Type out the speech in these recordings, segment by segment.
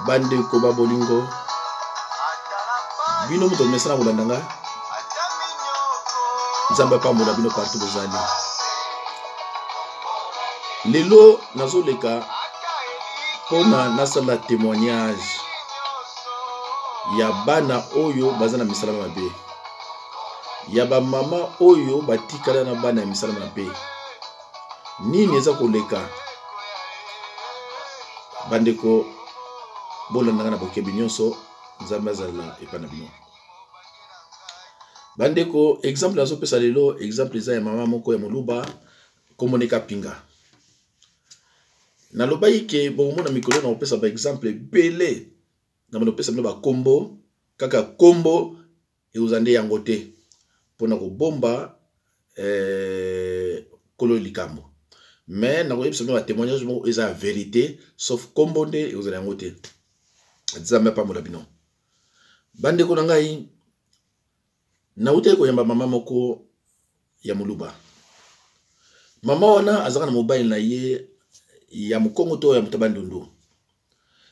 Bandeko ba bolingo, bino moto mesana kolanda nga, Nzambe apambola bino partout bozali. Lelo nazoleka mpona nasala témoignage ya bana oyo baza na misala mabe, ya bamama oyo batikala na bana ya misala mabe. Nini eza koleka? Bandeko, bolandanga na bokebi nyonso. Nzambe azala epai na bino. Bandeko, exemple nazopesa lelo, exemple eza ya mama moko ya moluba, kombo ne Kapinga. Nalobaki ke bokomona mikolo na kopesa ba exemple ebele, na bino bakombo, kaka kombo ekozala nde yango te mpona kobomba kolo likambo. Mais nakoyebisa bino ba témoignage moko eza ya vérité, sauf kombo nde ekozala yango te. Nzambe apambola bino. Bandeko na ngai, nautaki koyamba mama moko ya moluba. Mama wana azalaka na mobali na ye ya mokongo to ya moto bandundu,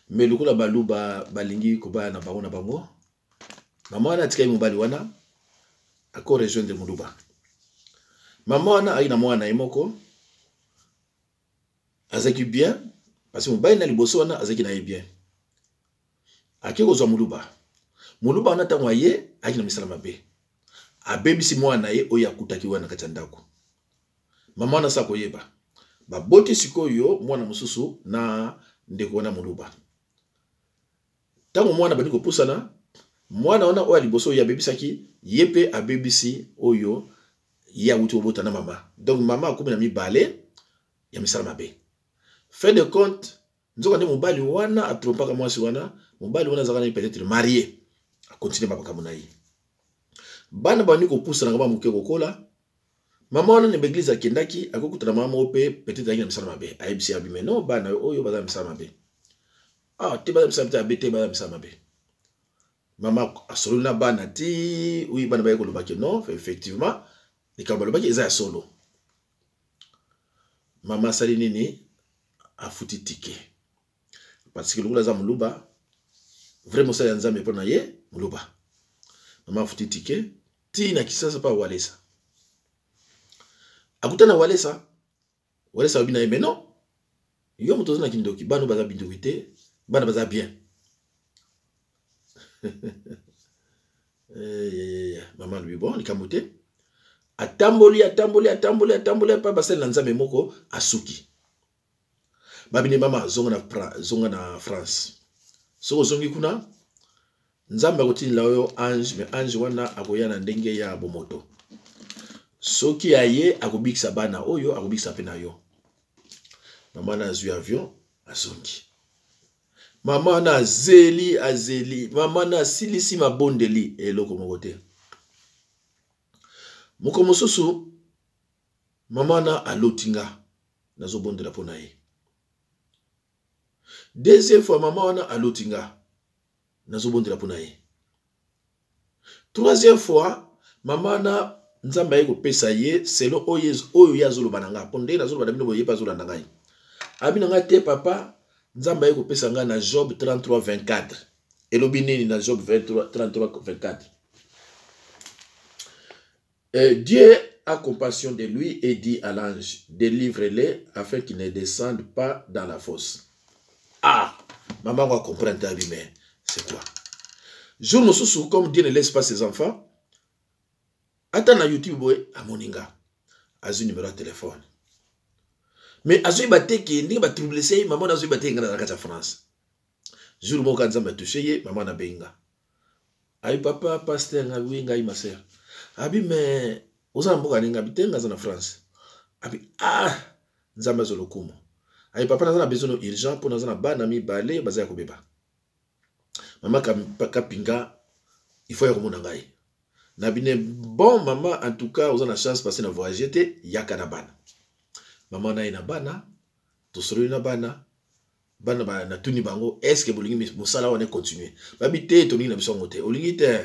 me lokola baluba balingi kobala na bango na bango, mama wana atikaki mobali wana ako rejoindre moluba. Mama wana ayaki na mwana na ye moko, azalaki bien parce que mobali na liboso wana azalaki na ye bien. Ake kozwa moluba. Moluba wana ntango aye ayaki na misala mabe, abebisi mwana na ye oyo akutaki wana kati ya ndako. Mama wana asa koyeba, baboti sikoyo mwana mosusu na ndeko wana moluba. Ntango mwana bandi kopusana, mwana wana oyo ya liboso oyo abebisaki ye mpe abebisi oyo ye awuti kobota na mama. Donc mama akomi na mibale ya misala mabe. Fin de compte, nzoka nde mobali wana atrompaka mwasi wana. Mobali wana azalaka na ye peut-être marié, akontinue makambo na ye. Bana bandi kopusana kama moke kokola. Mama wana na église akendaki, akokutana mama moko mpe peut-être azalaki na misala mabe. Ayebisi abi, mais non, bana oyo baza na misala mabe. Ah, te baza misala te, abe te baza misala mabe. Mama asololi na bana ti oui, bana baye kolobaki non, effectivement likambo balobaki eza ya solo. Mama asali nini? Afuti ticket parce que lokola aza moluba, vrai mosali ya Nzambe mpo na ye moluba. Mama afuti ticket ti na Kisasa mpa Walesa. Akuta na Walesa, Walesa alobi na ye, mais non, yo moto oza na kindoki, bana baza bindoki te, bana baza bien. Mama alobi bon, likambo te. Atamboli, atamboli, atamboli, atamboli epai basali na Nzambe moko, asuki. Babine mama, zonga na France. Soki ozongi kuna, Nzambe akotindela oyo ange, mais ange wana akoya na ndenge ya bomoto. Soki aye akobikisa bana oyo, akobikisa mpe na yo. Mama na azwi avion, azongi. Mama na azeli, azeli, mama na asilisi mabondeli, eloko moko te. Moko mosusu, mama na aloti nga, nazobondela mpo na ye. Deuxième fois, mama wana aloti nga, nazobondela mpo na ye. Troisième fois, mama na Nzambe aye kopesa ye selo oyo ye azoloba na nga, mpo ndenge nazoloba na bino boye, ye mpe azolanda ngai. Abi na ngai te, papa, Nzambe aye kopesa ngai na Job 33 24. Elobi nini na Job 23, 33 24? Dieu a compassion de lui et dit à l'ange, délivre-les afin qu'ils ne descendent pas dans la fosse. Ah, maman va comprendre ta vie, mais c'est quoi? Jour mosusu, comme Dieu ne laisse pas ses enfants, ata na YouTube boye amoninga, azwi numéro ya téléphone. Mais azwi bateke ndenge ba trouble ye, maman azwi bateke nga na kati ya France. Jour moko Nzambe a touché ye, maman na benga. Ayi papa pasteur nga oui ngai ma sœur. Abi mais oza na mboka ninga abi te nga na France. Abi ah Nzambe azo lokumu. Ayi papa naza na besoin urgent pour naza na bana mibale baza ya kobeba. Mama Kapinga il faut ya komona ngai. Na bine bon mama en tout cas oza na chance parce na voyager te yaka na bana. Mama na ye na bana tosololi na bana. Bana ba natuni bango est-ce que bolingi mosala wana continuer? Babi te tolingi na biso yango te. Olingi te.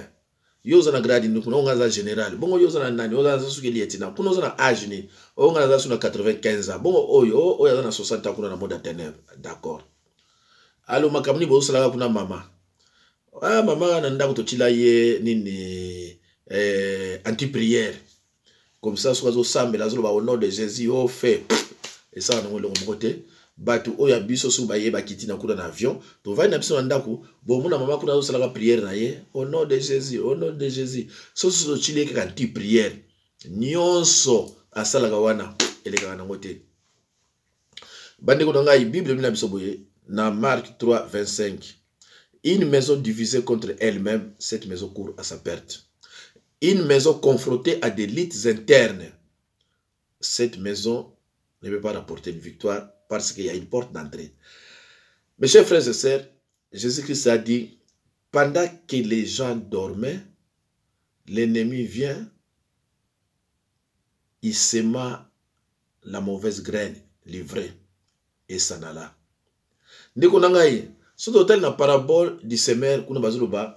Yo oza na grade nini kuna, onga aza général. Bongo yo oza na nani? Oza na soki lieutenant. Kuna oza na âge nini? Onga aza na 95 ans. Bongo oyo oyo aza na 60 ans kuna na monde ya ténèbres. D'accord. Alo, makambo nini bozosalaka kuna, mama? Ah, mama, na ndako totila ye nini, anti-prière. Comme ça, soki azosambela, azoloba "Au nom de Jésus", o fait esala nango eloko moko te. Bato oyo ya biso, soki bayebaki ntina kuna na avion, tovandi na biso na ndako, bomona mama kuna azosalaka prière na ye, "Au nom de Jésus, au nom de Jésus". Soki totili ye kaka anti-prière, nyonso asalaka wana elekaka nango te. Bandeko na ngai, Bible elobi na biso boye na Marc 3 25: "Une maison divisée contre elle-même, cette maison court à sa perte. Une maison confrontée à des luttes internes, cette maison ne peut pas rapporter une victoire, parce qu'il y a une porte d'entrée." Mes chers frères et sœurs, Jésus-Christ a dit: pendant que les gens dormaient, l'ennemi vient, il sema la mauvaise graine, l'ivraie, et s'en alla. Ndeko na ngai, soki totali na parabole du semeur, kuna bazoloba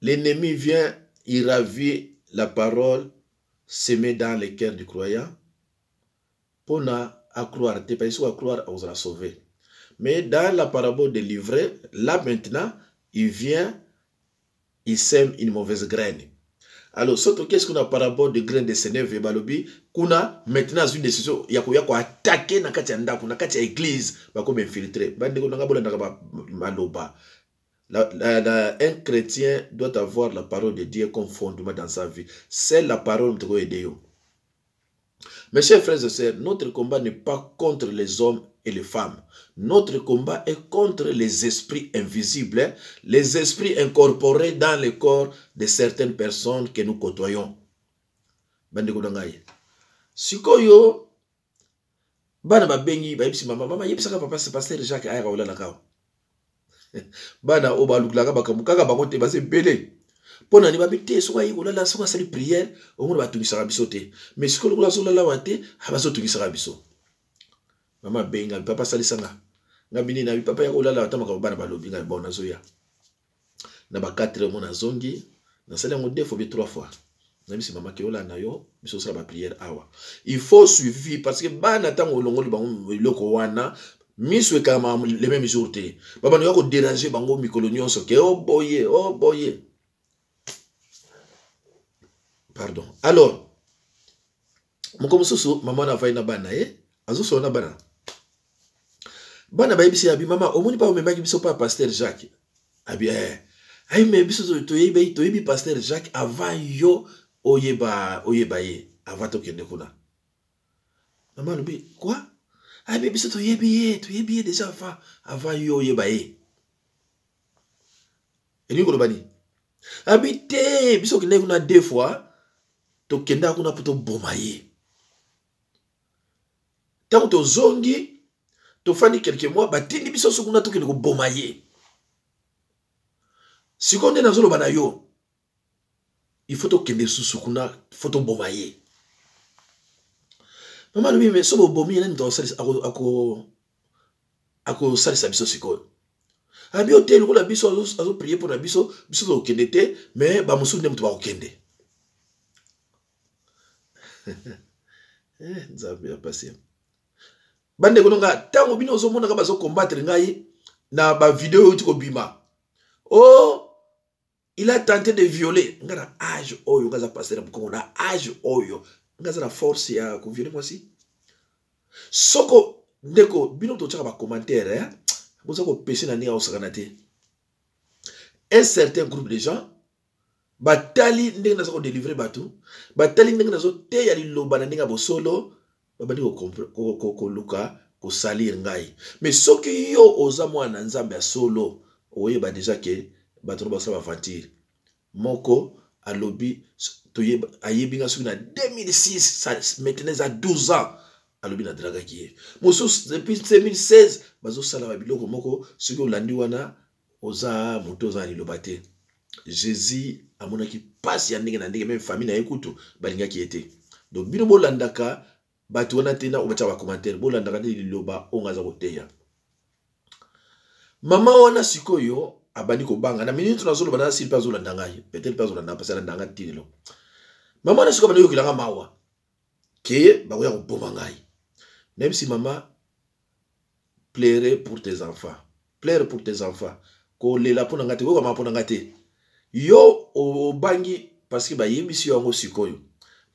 l'ennemi vient, il ravit la parole semée dans le cœur du croyant, mpona acroire te, parce que acroire, akozala sauvé. Mais dans la parabole de l'ivraie, là maintenant, il vient, il sème une mauvaise graine. Alors soki tokesi kuna, parabole de graine de sénève, balobi kuna maintenant azwi décision ya koya koattaquer na kati ya ndako, na kati ya église, bakomi infiltré. Bandeko na nga, bolandaka maloba. Un chrétien doit avoir la parole de Dieu comme fondement dans sa vie. C'est la parole moto koaider yo. Mes chers frères et sœurs, notre combat n'est pas contre les hommes et les femmes. Notre combat est contre les esprits invisibles, les esprits incorporés dans le corps de certaines personnes que nous côtoyons. Bandeko na ngai, sikoyo bana babengi, bayebisi mama: "Mama, yebisaka papa pasteur Jacques ayaka kolalaka awa." Bana oyo balukulaka makambo kaka bango te, baza ebele. Mpo na nini? Babi te, soki ayi kolala, soki asali prière, omona batungisaka biso te. Mais sikoyo lokola azolala wa te, bazotungisaka biso. Mama abenga: "Papa, asalisanga nga bini na papa ya kolala ata makambo bana balobi." Ngai bon, nazoya na ba 4 heures mo, nazongi, nasali yango deux fois bi trois fois. Nayebisi mama ke olanda yo, biso osala baprière awa. Il faut suivi, parce que bana, ntango olongoli bango eloko wana, miso ekangama le même jour te. Babando ya kodéranger bango mikolo nyonso ke o boye, o boye. Pardon. Alors moko mosusu, mama wana avai na bana ye, azosola na bana. Bana bayebisi: "Abi mama, omoni mpa omemaki biso mpa pasteur Jacques?" Abi: "Eh." "Ayi, me biso toyebi pasteur Jacques avant yo oyeba, oyeba ye avant tokende kuna." Mama alobi: "Quoi?" "Ayi, biso toyebi ye, toyebi ye déjà avant yo oyeba ye." Elingi koloba nini? Abi te, biso okendaki kuna deux fois, tokendaka kuna mpo toboma ye. Ntango tozongi, tofandi quelques mois, batindi biso so kuna, tokende koboma ye. Sikoyo nde nazoloba na yo, il faut tokende susu kuna, faut toboma ye. Mama alobi: "Me so bobomi ye, nani moto akosalisa biso sikoyo?" Abi yo te, lokola biso azoprier mpo na biso, biso tokokende te, me bamosusu nde moto bakokende. Nzambe ya pasi. Bandeko na nga, ntango bino ozomonaka bazokombattre ngai na bavideo euti kobima, "Oh, il a tenté de violer", nga na age oyo, nga aza pasteur ya mokongo, na age oyo nga aza na force ya kovioler mwasi? Soko ndeko, bino totiaka bacommentaire, eh? Boza kopese na ndenge akosakana te. Un certain groupe de gens batali ndenge naza kodélivrer bato, batali ndenge nazoteya liloba na ndenge ya bosolo, babandi koluka kosalir ngai. Mais soki yo oza mwana na Nzambe ya solo, oyeba déjà ke bato no basala baventure. Moko alobi ayebi nga soki na 2006, maintenant eza 12 ans, alobi nadragaki ye. Mosusu depuis 2016 bazosala babiloko moko. Soki olandi wana, oza moto oza na liloba te. Jésus amonaki mpasi ya ndenge na ndenge, même famille na ye kutu balingaki ye te. Donc bino bolandaka bato wana te na oyo batyaka bacommentaire, bolandaka nde liloba oyo nga aza koteya. Mama wana sikoyo abandi kobanga. Na minute nazoloba, na sili mpe azolanda ngai, peut-être mpe azolanda, mpasi alanda ngai ti lelo. Mama wana sikoyo abandi koyokelanga mawa ke bakoya koboma ngai. Nayebisi mama: "Pleurer pour tes enfants." Pleure pour tes enfants. Kolela mpo na ngai te, koyokama mpo na ngai te. Yo obangi parce que bayebisi yo yango sikoyo.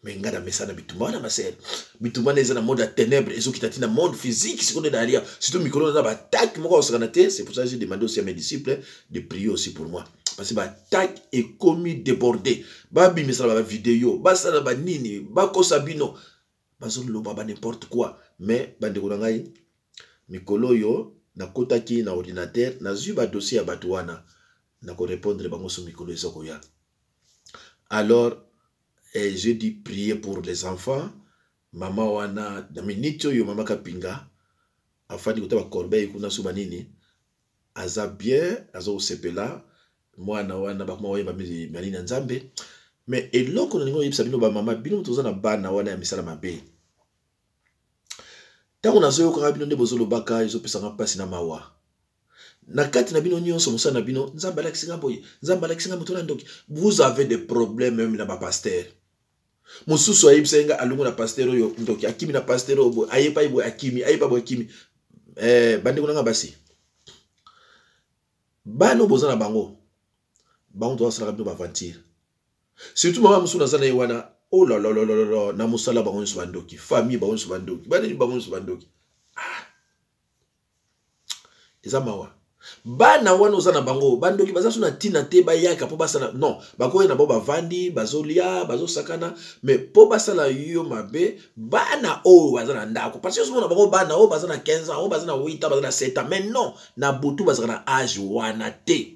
Mais ngai namesana bitumba wana, ma sœur. Bitumba wana eza na monde ya ténèbre, ezokita ti na monde physique sikoyo nde nalia. Surtout mikolo naza baattaque moko akosakana te. C'est pour ça que j'ai demandé aussi à mes disciples de prier aussi pour moi. Parce que baattaque ekomi débordé. Babimisala bavideo, basala banini, bakosa bino. Bazoloba ba n'importe quoi. Mais bandeko na ngai, mikolo oyo nakotaki na ordinateur, nazwi badossier ya bato wana, nakorépondre bango so mikolo eza koya. Alors eh, j'ai dit prier pour les enfants. Mama wana, na minute oyo, mama Kapinga afandi kota bacorbeille kuna so banini, aza bien, aza kosepela. Mwana wana bakoma oyeba manini ya Nzambe. Mais eloko nalingi oyebisa bino, bamama, bino toza na bana wana ya misala mabe, ntango nazoyokaka bino nde bozolobaka, ezopesanga mpasi na mawa na kati na bino nyonso. Mosala na bino, Nzambe alakisi nga boye, Nzambe alakisi nga moto na ndoki. Vous avez des problèmes même na bapasteur mosusu. Ayebisa ye nga alongo na pasteur oyo ndoki, akimi na pasteur oyo boye, ayepa ye boye, akimi, ayepa boye, akimi. Bandeko na nga basi, bana oyo boza na bango, bango tozasalaka bino baaventure. Surtout mama mosusu naza na ye wana, oh la la la la la, na mosala bango nyonso bandoki, famille bango nyonso bandoki, banini bango nyonso bandoki. Ah, eza mawa. Bana wana oza na bango, bandoki baza so na ntina te. Bayaka mpo basala non, bakoya na bango, bavandi, bazolia, bazosakana, mais mpo basala yo mabe. Bana oyo baza na ndako, parce que ozomona bango, bana oyo baza na 15 ans, oyo baza na 8 ans, baza na 7 ans, mais non, na butu bazalaka na age wana te.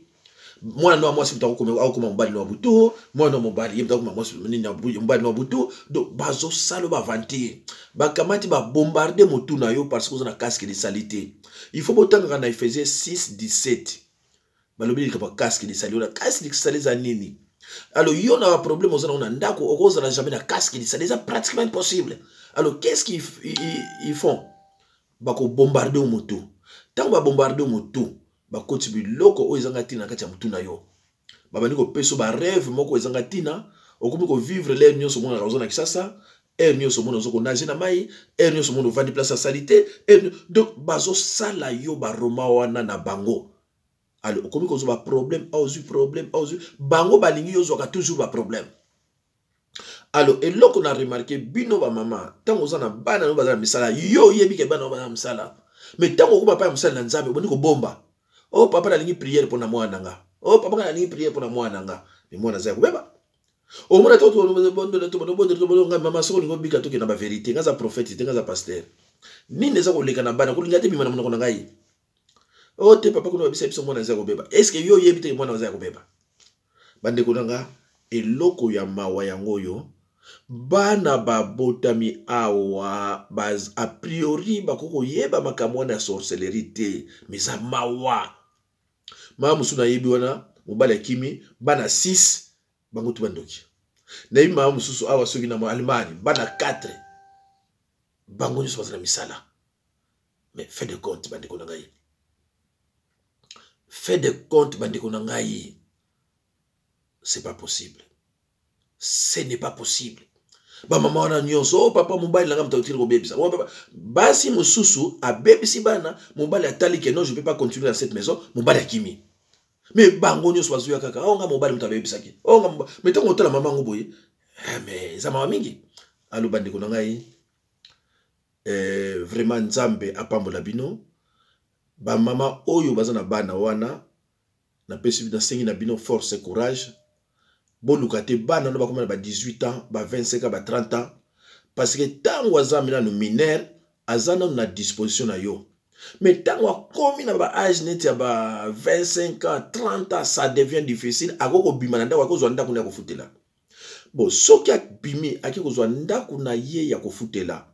Mwana no mwasi moto akokoma mobali no ya butu, mwana no mobali ye moto akokoma mwasi nini, mobali no ya butu. Donc bazosala baaventure, bakamati, babombarde motu na yo parce que oza na casque de salut te. Il faut botangaka na Ephésiens 6 17, balobi likambo ya casque de salut. Oyo casque de salut eza nini? Alors yo na baproblème oza nango na ndako, okozala jamais na casque de salut, eza pratiquement impossible. Alors qu'est-ce qu'ils ils font? Bakobombarde yo motu. Ntango babombarde yo motu, bakoti biloko oyo ezanga ntina na kati ya motu na yo, babandi kopesa barêve moko ezanga ntina. Okomi kovivre l'heure nyonso omonaka oza na Kisasa, heure nyonso omona oza konage na mai, heure nyonso omona ovandi place asali te. Donc bazosala yo baroma wana na bango. Alors okomi kozwa baproblème, ozwi problème, ozwi bango, balingi yo ozwaka toujours baproblème. Alors eloko na remarquer, bino bamama, ntango oza na bana no baza na misala, yo oyebi ke bana no baza na misala, mais ntango okoma pa ya mosali na Nzambe, obandi kobomba: "O oh, papa, nalingi prière mpona mwana na nga. O oh, papa, nga nalingi prière mpona mwana na nga." Mais mwana aza ya kobeba. Omona nga mama, soki olingi obika, tokende na bavérité. Nga aza prophète te, nga aza pasteur. Nini eza koleka na bana, kolinga te bima na monoko na ngai. O te, papa, kuna babisa biso mwana aza ya kobeba. Est-ce yo oyebi te mwana aza ya kobeba? Bandeko na nga, eloko ya mawa yango oyo, bana babotami awa, a priori bakoki koyeba makambo wana ya sorcellerie te. Mais eza mawa. Mama mosusu nayebi wana, mobali akimi, bana 6, bango tu bandoki. Nayebi mama mosusu awa, soki na Allemagne, bana 4, bango nyonso baza na misala. Mais fait de compte, bandeko na ngai, fait de compte, bandeko na ngai, c'est pas possible, ce n'est pas possible. Bamama wana nyonso: "O oh, papa, mobali na nga moto akotili kobebisa." Basi mosusu abebisi bana, mobali atali ke non, je peux pas continuer dans cette maison, mobali akimi. Mais bango nyonso bazoya kaka: "O oh, nga mobali moto abebisaki, o oh, nga." Mais ntango otala mama yango boye, eh, mais eza mama mingi. Alo bandeko na ngai, vraiment Nzambe apambola bino, bamama oyo baza na bana wana. Napesi, nasengi na bino force et courage. Boluka te bana no bakoma na ba 18 ans, ba 25 ans, ba 30 ans, parce que ntango aza nanu mineur, aza nanu na disposition na yo. Mais ntango akomi na baage neti ya ba 25 ans, 30 ans, ça devient difficile. Akoki kobima na ndako, akozwa ndako na ya kofutela. Bon, soki abimi, ake kozwa ndako na ye ya kofutela,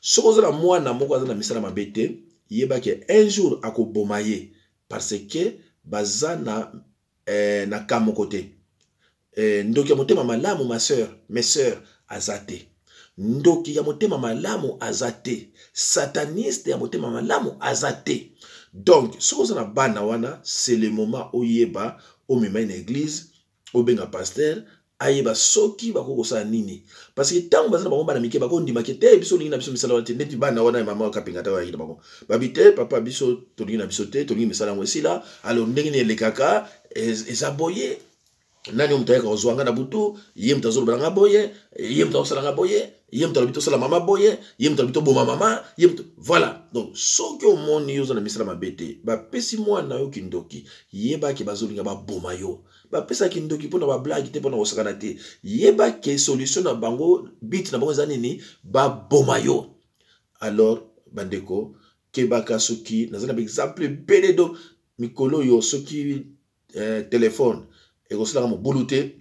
soki oza na mwana moko aza na misala mabe te, yebaki un jour akoboma ye, parce que baza na ka moko te. Ndoki ya motema malamu, ma sœur, mes sœurs, aza te. Ndoki ya motema malamu aza te. Sataniste ya motema malamu aza te. Donc soki oza na bana wana, c'est le moment oyeba omema ye na église, obenga pasteur. Ayeba soki bakoki kosala nini, parce que ntango baza na bango bana mike, bakondima ke te, biso olingi na biso misala wana te. Neti bana wana ya mama Kapinga, ta bayaki na bango, babi te, papa, biso tolingi na biso te, tolingi misala yango esila. Alors ndenge nini elekaka? Eza boye: nani oyo moto ayaka kozwa nga na butu? Ye moto azoloba na nga boye, ye moto azosala nga boye, ye moto alobi tosala mama boye, ye moto alobi toboma mama, ye moto. Voilà. Donc soki omoni yo oza na misala mabe te, bapesi mwana yo kindoki, yebaki bazolinga baboma yo. Bapesaki ndoki mpona bablague te, mpona kosakana te. Yeba ke solution na bango, but na bango eza nini? Baboma yo. Alors bandeko, kebaka. Soki naza na baexemple ebele, donc mikolo oyo, soki telefone ekosalaka mobulu te,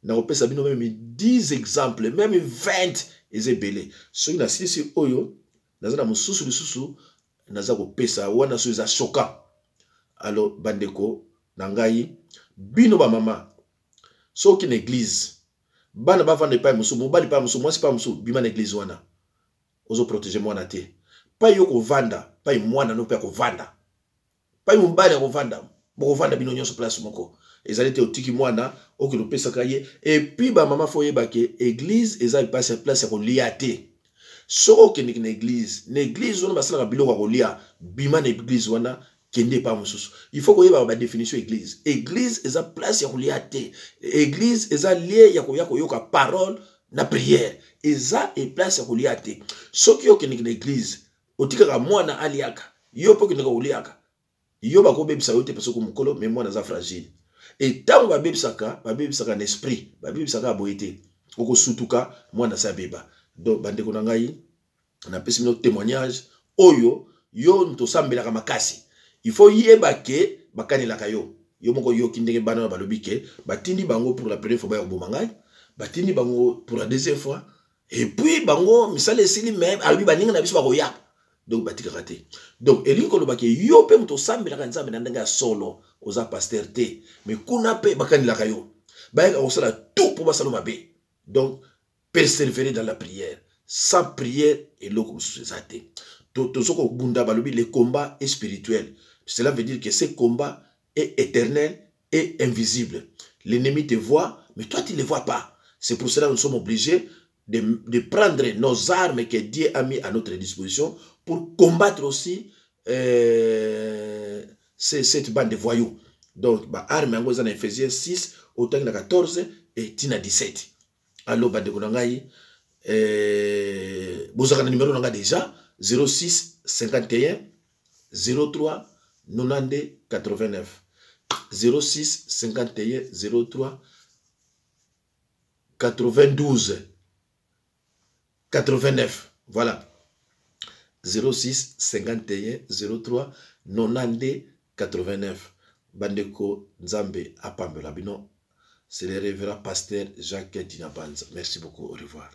nakopesa bino même 10 exemple, même 20, eza ebele. Soki nasilisi oyo, naza na mosusu lisusu naza kopesa wana, so eza choquant. Alors bandeko na ngai, bino bamama, soki na église bana bavanda epai mosusu, mobali epai mosusu, mwasi epai mosusu, bima na église wana. Ozoprotéger mwana te. Pai yo kovanda, pai mwana no mpe akovanda, pai mobali akovanda, bokovanda bino nyonso place moko. Ezali te otiki mwana, okende opesaka ye. Et puis bamama, faut oyeba ke église eza place ya kolia te. Soki okendeki na église, na église wana basalaka biloko ya kolia, bima na église wana, kende epa mosusu. Il faut koyeba badéfinition. Église, église eza place ya kolia te. Église eza lieu ya koya koyoka parole na prière, eza eplace ya kolia te. Soki okendeki na église, otikaka mwana aliaka, yo mpe okendeka koliaka, yo bakobebisa yo te, parce que mokolo, mais mwana aza fragile. E ntango babebisaka, babebisaka na esprit, babebisaka boye te, okosutuka, mwana asi abeba. Donc bandeko na ngai, napesi bino témoignage oyo. Yo moto osambelaka makasi, il faut yeba ke bakanelaka yo. Yo moko yoki ndenge bana wana balobi ke batindi bango pour la première fois baya koboma ngai, batindi bango pour la deuxième fois, et puis bango misala esili, mais alobi baninga na biso bakoya. Donc batikaka te. Donc elingi koloba ke yo mpe moto osambelaka Nzambe na ndenge ya solo, oza pasteur te, mais kuna mpe bakanelaka yo, bayaka kosala tout mpo basala mabe. Donc persévérer dans la prière. Sans prière, eloko mosusu eza te. Tozo kobunda, balobi le combat est spirituel. Cela veut dire que ce combat est éternel et invisible. L'ennemi te voit, mais toi, tu ne le vois pas. C'est pour cela que nous sommes obligés de prendre nos armes que Dieu a mis à notre disposition pour combattre aussi cette bande de voyous. Donc ba arme yango eza na Éphésiens 6, otangi na 14 et tina 17. Alors bandeko na ngai, bozalaka na numéro na ngai déjà, 06 51 03 92 89, 06 51 03 92 89. Voilà, 06 51 03 92 89. Bandeko, Nzambe apambola bino. C'est le révérend pasteur Jacques Dinabanza. Merci beaucoup, au revoir.